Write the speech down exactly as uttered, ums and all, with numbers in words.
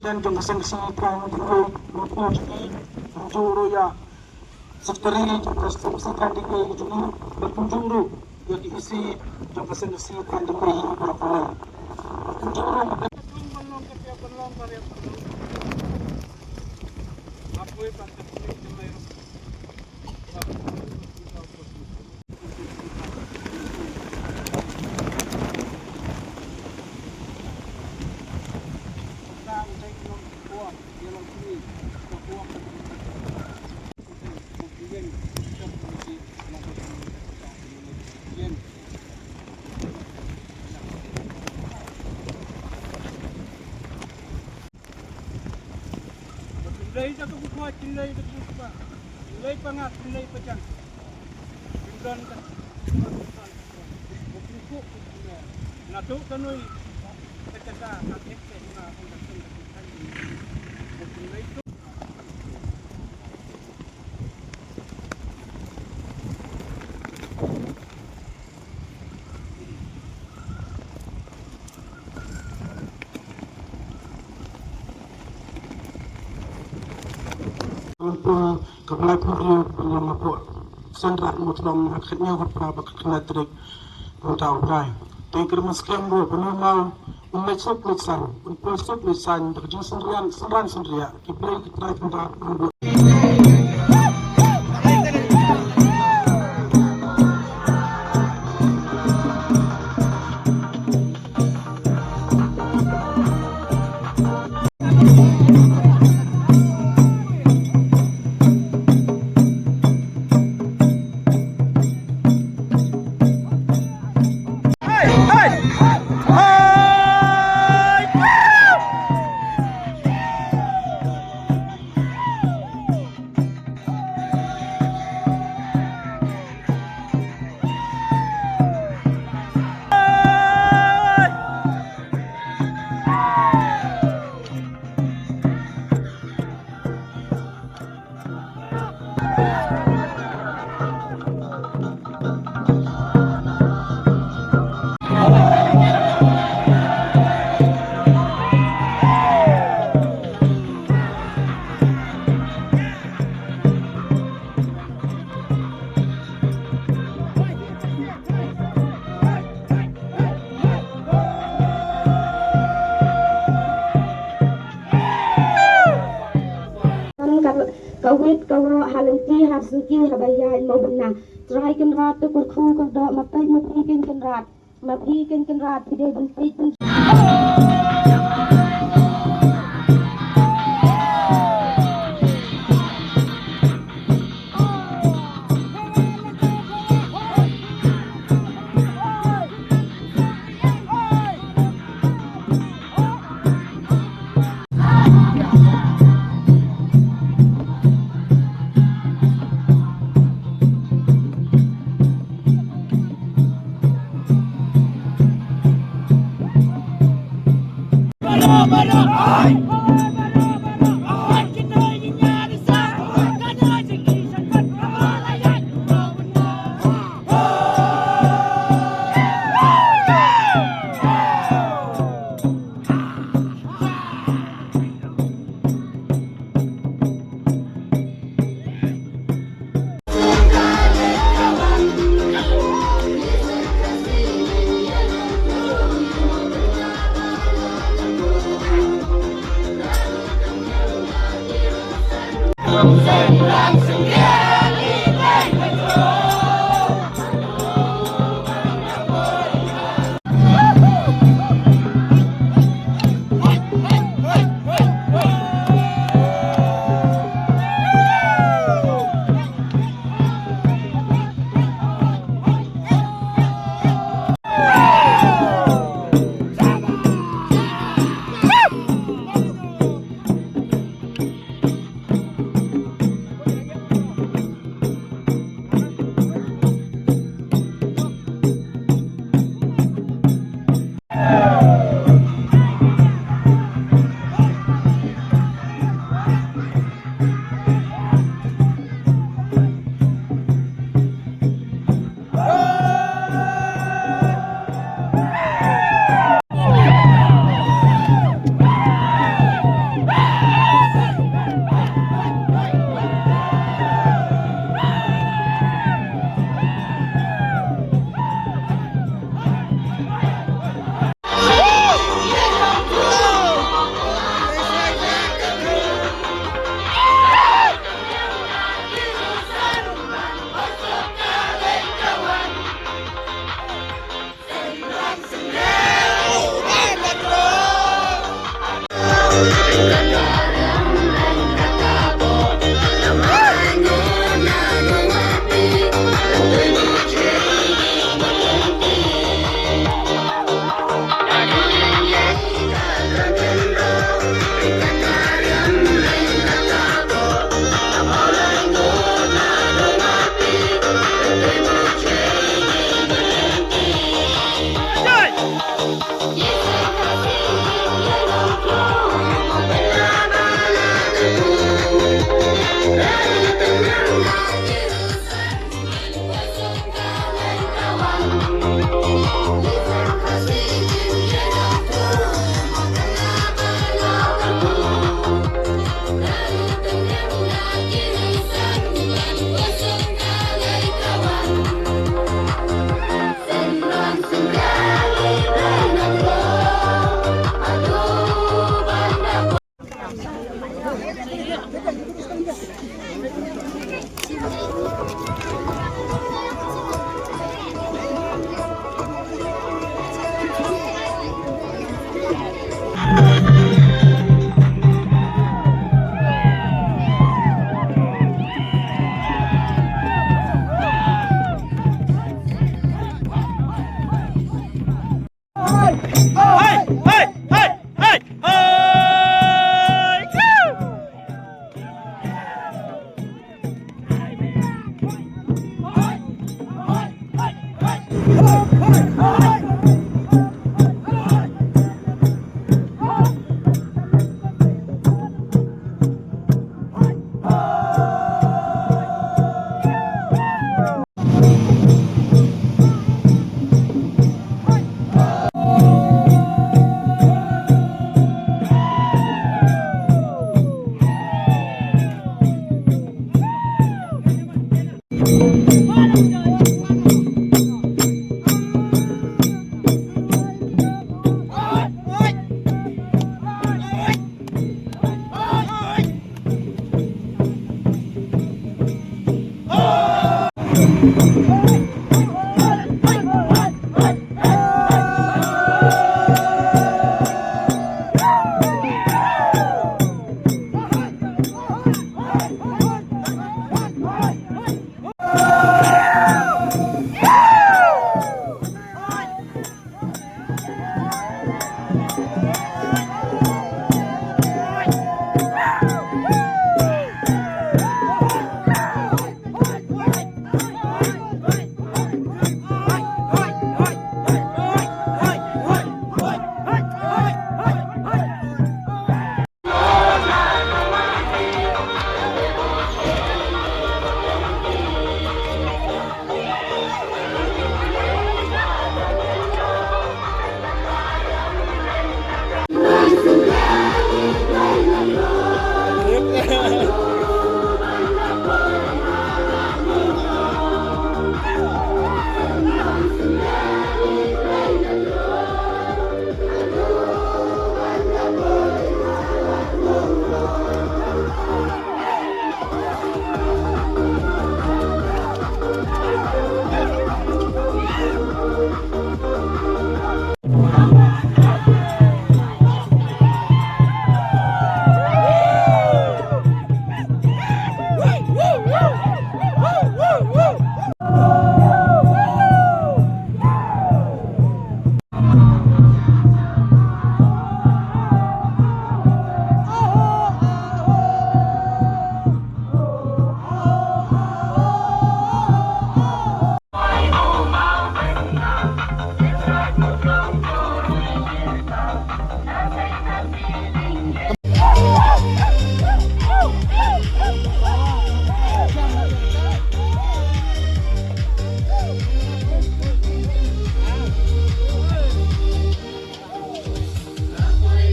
President jong ka seng C P I M, kumjuh ruh ïa Secretary jong ka seng C P I M, kumjuh ruh ïa ka E C jong ka seng C P I M, kumjuh ruh. Lei da ka bukwa, lei da ka bukwa. Lei panga, lei pajang. Pindon ka. Nato kanoi. Kata ka, ka kete nga, ang ka tong ka kitan. Lei to. Ka Blai Pynriew, Pynriew Mapok, Sendrak Muthlong, ha ka khatñiew, khatphra bad khatkhyndai tarik, mynta u Blai. Te kyrmen skhem ruh ba u Nongmal un leit suk leit san, un poi suk leit san, da ka jingsynriang, synran synriang. Ka, ka wit ka wok ha lynti ha sngi ha ba ïaid mo bynna. Trai Kynrad to kyrkhu kyrdoh ma peit ma phi Kynrad. Ma phi Kynrad phi dei ban peit ban